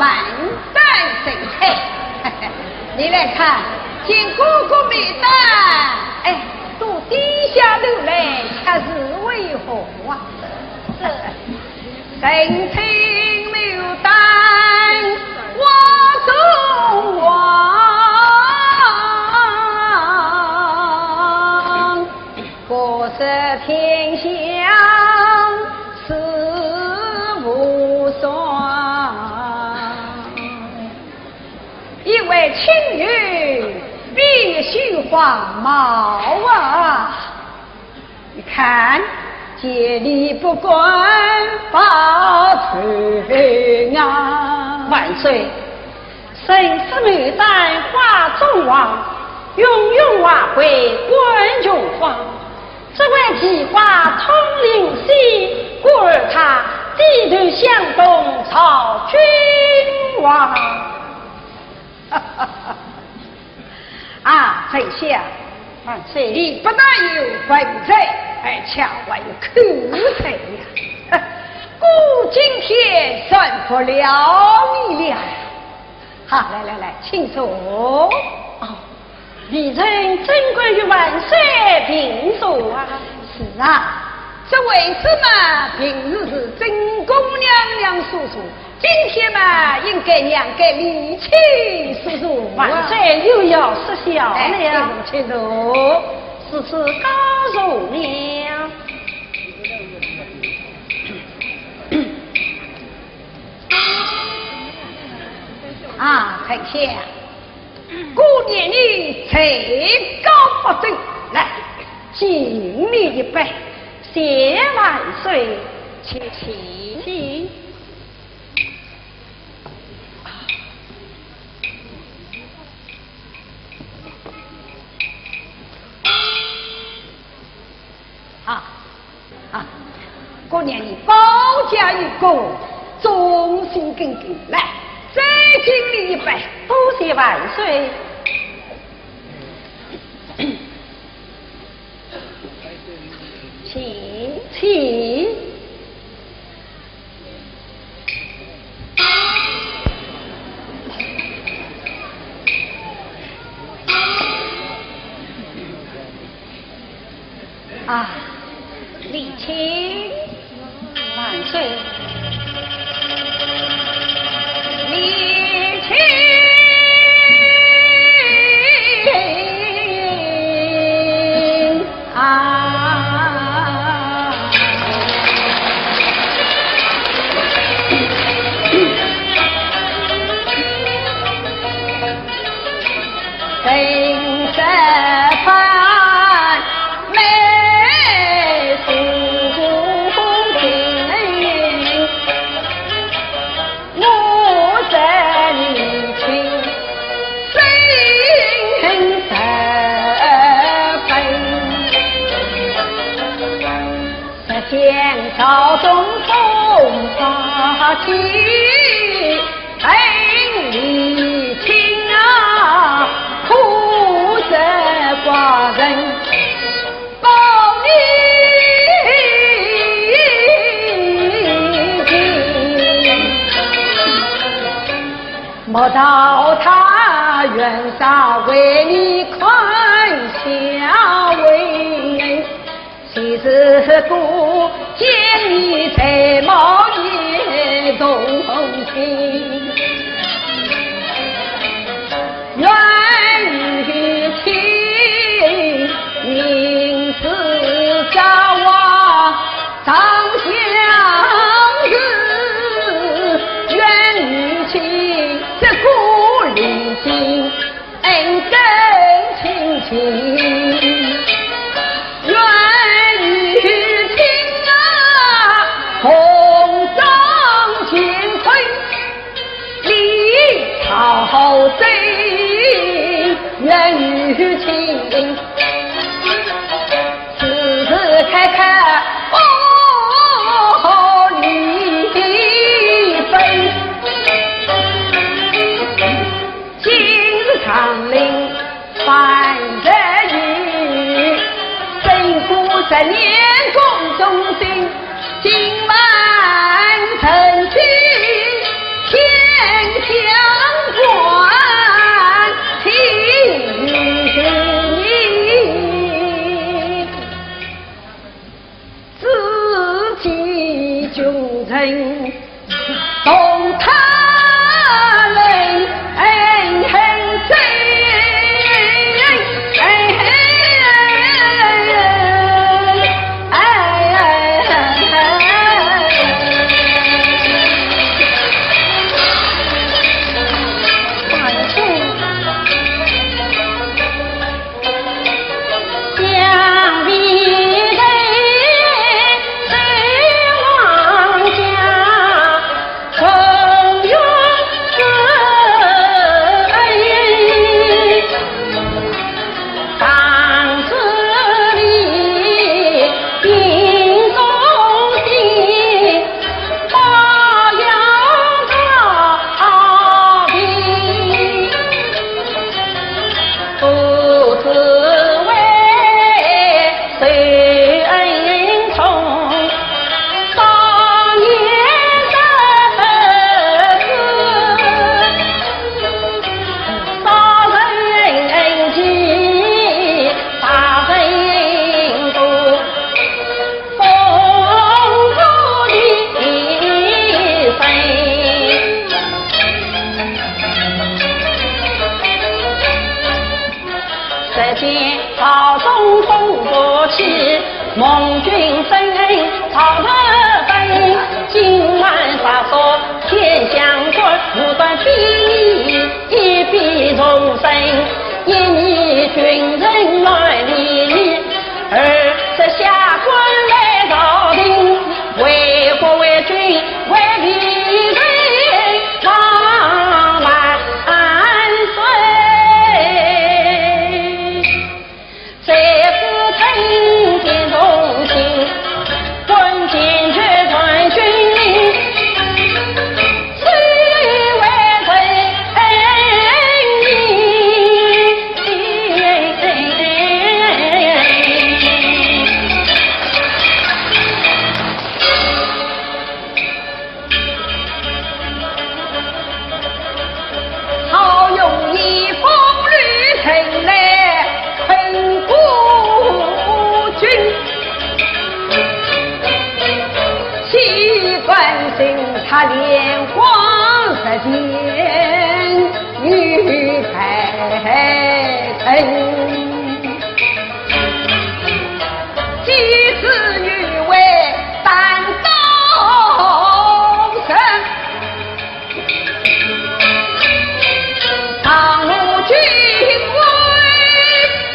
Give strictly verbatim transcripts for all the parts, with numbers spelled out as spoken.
淡淡盛开。你来看，见哥哥没带，哎，都低下头来，却是为何啊？这人情牡丹花中王， 不识天香似无双。一位青云，闭月羞花貌啊！你看，见你不敢抱头啊！万岁， 谁是牡丹花中王，拥拥华贵冠琼芳。这位奇花通灵仙，故而他低头向东朝君王。啊，丞相，万岁，你不但有文才，而且还有口才呀。我今天算服了你了。 好，来来来，请坐。哦，微臣怎敢与万岁平坐啊？是啊，这位置嘛，平日是正宫娘娘所坐，今天嘛，应该让给你去坐坐啊。万岁又要失笑了。哎，请坐，请坐。如此告坐了。 啊，丞相，姑念你才高八斗，来，敬你一杯。谢万岁。请，请，请。啊， 啊，姑念你保驾御驾，忠心耿耿，来，再敬你一杯。多谢万岁。请，请。 啊，李卿。万岁。李卿啊。 莫道他愿杀为你宽下为人，岂是故见你才貌也动心。愿与卿名字交往，长相思，愿与卿这个礼敬 恩更亲情。愿与卿啊，同窗乾坤，历朝争，愿与卿 时时刻刻哦，你分。今日长令万日雨，正过十年宫中兴，今晚晨起天见朝中风不起，蒙君深恩朝德本。今晚杀杀天香馆，无端非议一笔终身。一念君臣难离离，二则下官来朝廷，为国为君为民，万万岁。 谁知臣见忠心，敢坚决传军令，谁为臣？好容易风流成了困孤军，岂敢行他连环射箭与白城。 既知女为单刀人，倘若君威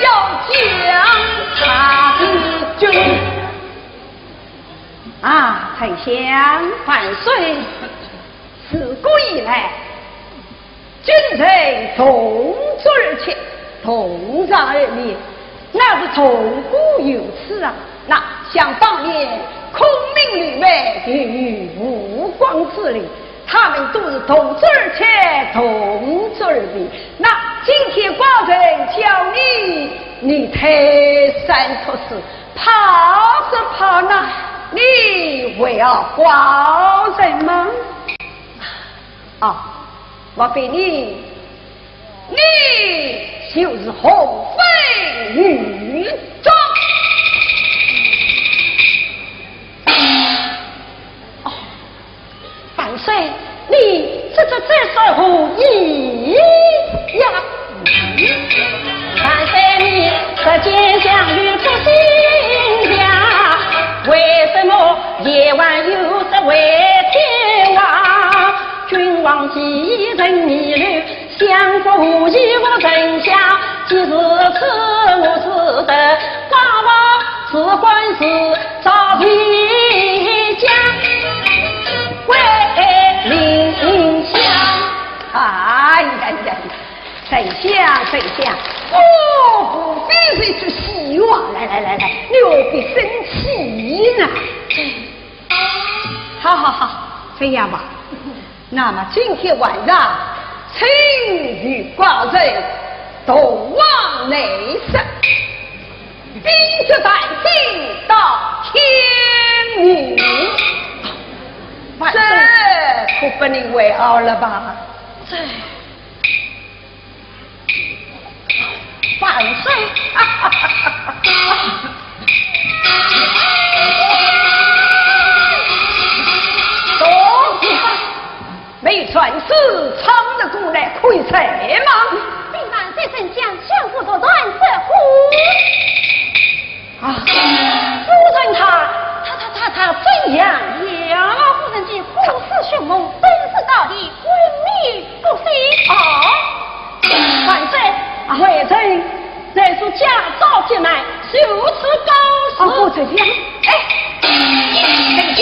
要将他的军。啊，丞相。万岁。自古以来， 君臣重嘴而切，重谗而免，那是从古有此啊。那想当年，孔明刘备对于吴广之类，他们都是重嘴而切，重谗而免。那今天寡人叫你，你推三阻四，怕是怕那，你会要寡人吗？ 啊，莫非你，你就是洪飞女中？哦，万岁，你这这这是何意呀？ 万岁，你舌尖上有不信呀？为什么夜晚又是为天王？君王既人逆流，相国无意无丞相，既是此我只得，寡王自管是朝廷将，桂林乡。哎呀呀！ 丞相，丞相，我不过是一句戏话，来来来来，你何必生气呢？好好好，这样吧，那么今天晚上，请与寡人同往内室，秉烛谈心到天明。这可不能为熬了吧？这 万岁！多谢，没有传旨，唱得过来，可以再忙。请万岁丞相宣布作战，这乎？ 啊，夫人她，她她她她怎样？杨老夫人的虎视凶猛，真是到底昏迷不醒。哦，万岁，啊，微臣乃是假招劫难，受此告示。哦，不这样。哎，丞相，